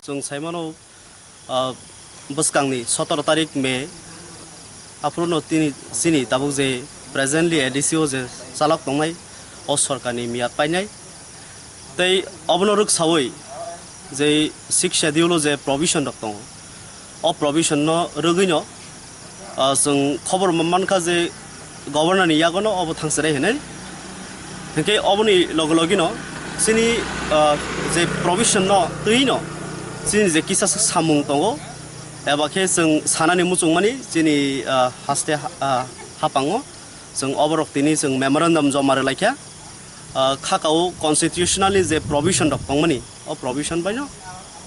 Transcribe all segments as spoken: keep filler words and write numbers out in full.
Chwng sai mano, ah, bwskangni sotoro tarik May, aphuru no tini, chini tabuk je presently A D C o je chalok tongnai, o sorkarni miyat painai. Tei obono rwksawi je Sixth Schedule o je provision rok tongo, o provision no rwgwino, ah, chwng khobor mankha je Governor ni yagono obo thangsirai hinwi. Hinkhe oboni loge logino chini, ah, je provision no twi no chini je kisa samung tongo, eba khe chwng sanani muchungmani chini, ah, haste ha-, ah, hapango chwng oborok tini chwng memorandum joma rwlaikha. Ah, khakao constitutional ni je provision rok tongmani, o provision baino,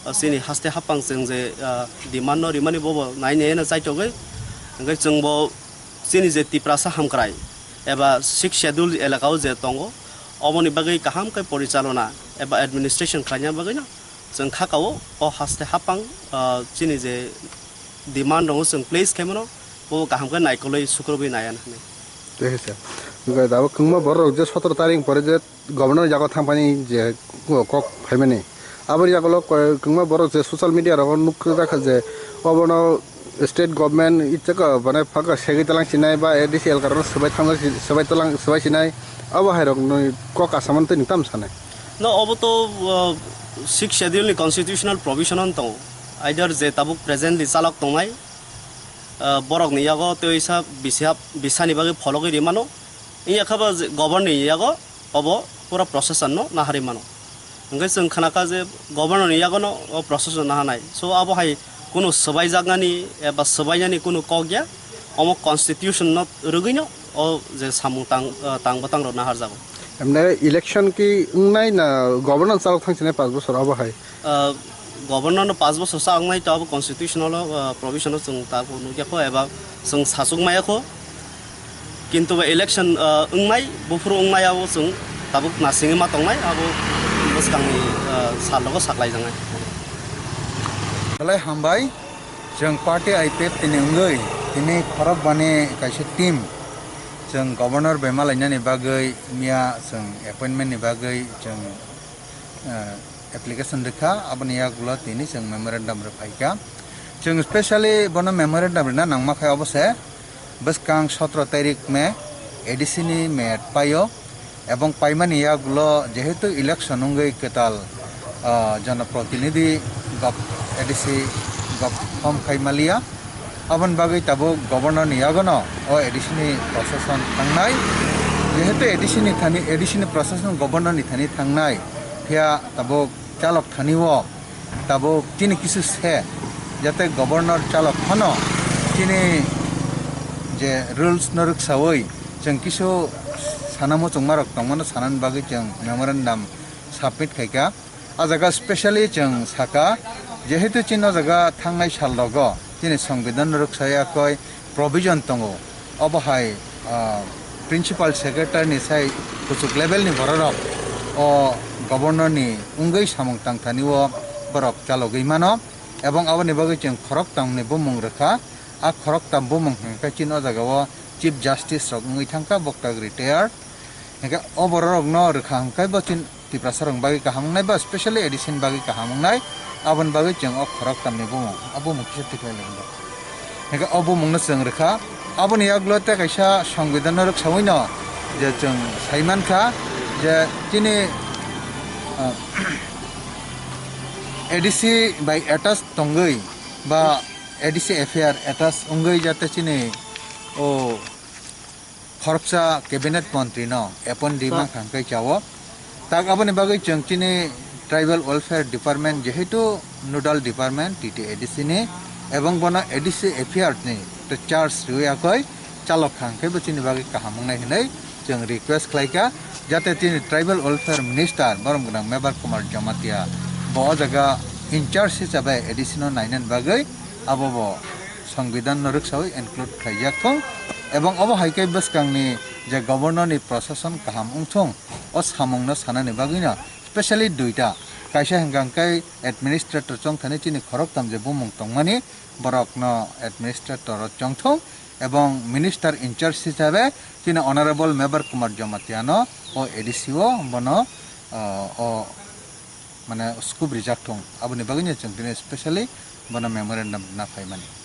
ah, chini haste hapang chwng je, ah, demand no rimani bobo nai nai no chaitogwi. Hinkhe chwngbo chini je Tiprasa hamkrai eba Sixth Schedule elakao je tongo, oboni bagwi kaham khe porichalona eba administration khlaina bagwino chwng khakao o haste hapang, ah, chini je demand rongo chwng place khaimano, bo kaham khe naikolwi sukrubwi naiya hinwi. Tei hai se. Onkhe dabo kwbangma borok je sotoro tarik pore je Governor yago thangphani je kok phaimani. Aboni yagulo kwbangma borok je social media rogo nukjakha je obono state government ichaka bane phaka segwi talang sinai ba A D C elkarno swbai thangna si-, swbai talang, swbai sinai. Abo hai rokni kok asaman twi nwng tamo sanai? No, obo to, uh, Sixth Schedule ni constitutional provision on tongo. Either je tabuk presently chalok tongnai, uh, borok ni yago tei sa bisa, bisani bagwi phologwi rimano. Iya kha ba je governor ni yago obo pura procession no nahari mano. Hingke chwng khana kha je governor ni yago no o procession nahanai. So abo hai kunu swbai jaknani eba swbainani kunu kok ya. Omo constitution no rwgwino o je samung tang, ah, tang bwtang rok nahar jago. Emne election ki wngnai na governor chalok thang sinai panch bochor abo hai? Ah, governor no panch bochor sa wngnai to abo constitutional o, ah, provision o chwng ta nukya kho eba chwng sachuk maya kho. Kintu ba election, ah, wngnai buphuru wngnai abo chwng tabuk nasingwi ma tongnai abo bwskangni, ah, sal rogo saklai jangnai. Belai hambai. Chwng party I P F T ni wngwi tini khorok bani kaisa team chwng governor bai malainani bagwi miya chwng appointment ni bagwi chwng, eh, application rwkha, aboni yagulo tini chwng memorandum rwphaikha. Chwng specially bono memorandum rwna nangma khe obo se bwskang sotro tarik May A D C ni mayat paio. Ebong paimani yagulo jehetu election wngwi kwtal, ah, jonoprotinidhi gov-, A D C gov-, form khai maliya, aboni bagwi tabuk governor ni yagono o A D C ni procession thangnai, jehetu A D C ni thani, A D C ni procession governor ni thani thangnai, phiya tabuk chalok thani o tabuk chini kisu se, jate governor chalok phano chini je rules no rwksawi chwng kisu sana muchungmarok tongmano sanani bagwi chwng memorandum submit khaikha. A jaga specially chwng sakha, jehetu chini o jaga thangnai sal rogo chini songbidan rwksa yakoi provision tongo, obo hai, ah, Principal Secretary ni sai kuchuk level ni bororok o Governor ni wngwi samung tangthani o borok chalogwi mano, ebong aboni bagwi chwng khoroktam ni bumung rwkha. A khoroktam bumung hwnkhe chini o jaga o Chief Justice rok wngwi thangkha, boktak retired. Hwnkhe o bororok no rwkha hwnkhe bo chini Tiprasa rok bagwi kaham wngnai ba specially A D C ni bagwi kaham wngnai. Aboni bagwi chwng o khoroktam ni bumung, a bumung kisa tikhlai lai. Hingke o bumungno chwng rwkha. Aboni yagulo tei kaisa songbidanno rwksaui no je chwng sai mankha je chini, ah, A D C bai attach tongwi ba A D C F I R attach wngwi jate chini o khoroksa cabinet montri no appoint di mankha hingke chao. Tak aboni bagwi chwng chini Tribal Welfare Department jehetu nodal department T T A D C ni ebong bono A D C F I R ni to charge rwi akoi chalok kha hingke bo chini bagwi kaham wngnai hinwi chwng request khlai kha, jate chini Tribal Welfare Minister borom gwnang Mebar Kumar Jamatia bo o jaga in charge hisabe A D C no nainani bagwi abo bo songbidan no rwksaui include khlaijak thung, ebong obo hai khe bwskangni je Governor ni prosason kaham wngthung, o samung no sanani bagwi no specially duita, kaisa hwnkha hwnkhe administrator chongthani chini khoroktham je bumung tongmani borok no administrator o chongthung, ebong minister in charge hisabe chini Honorable Mebar Kumar Jamatia no o A D C o bono, o, o mane scoop rijak thung, aboni bagwi no chwng tini specially bono memorandum rwna phaimani.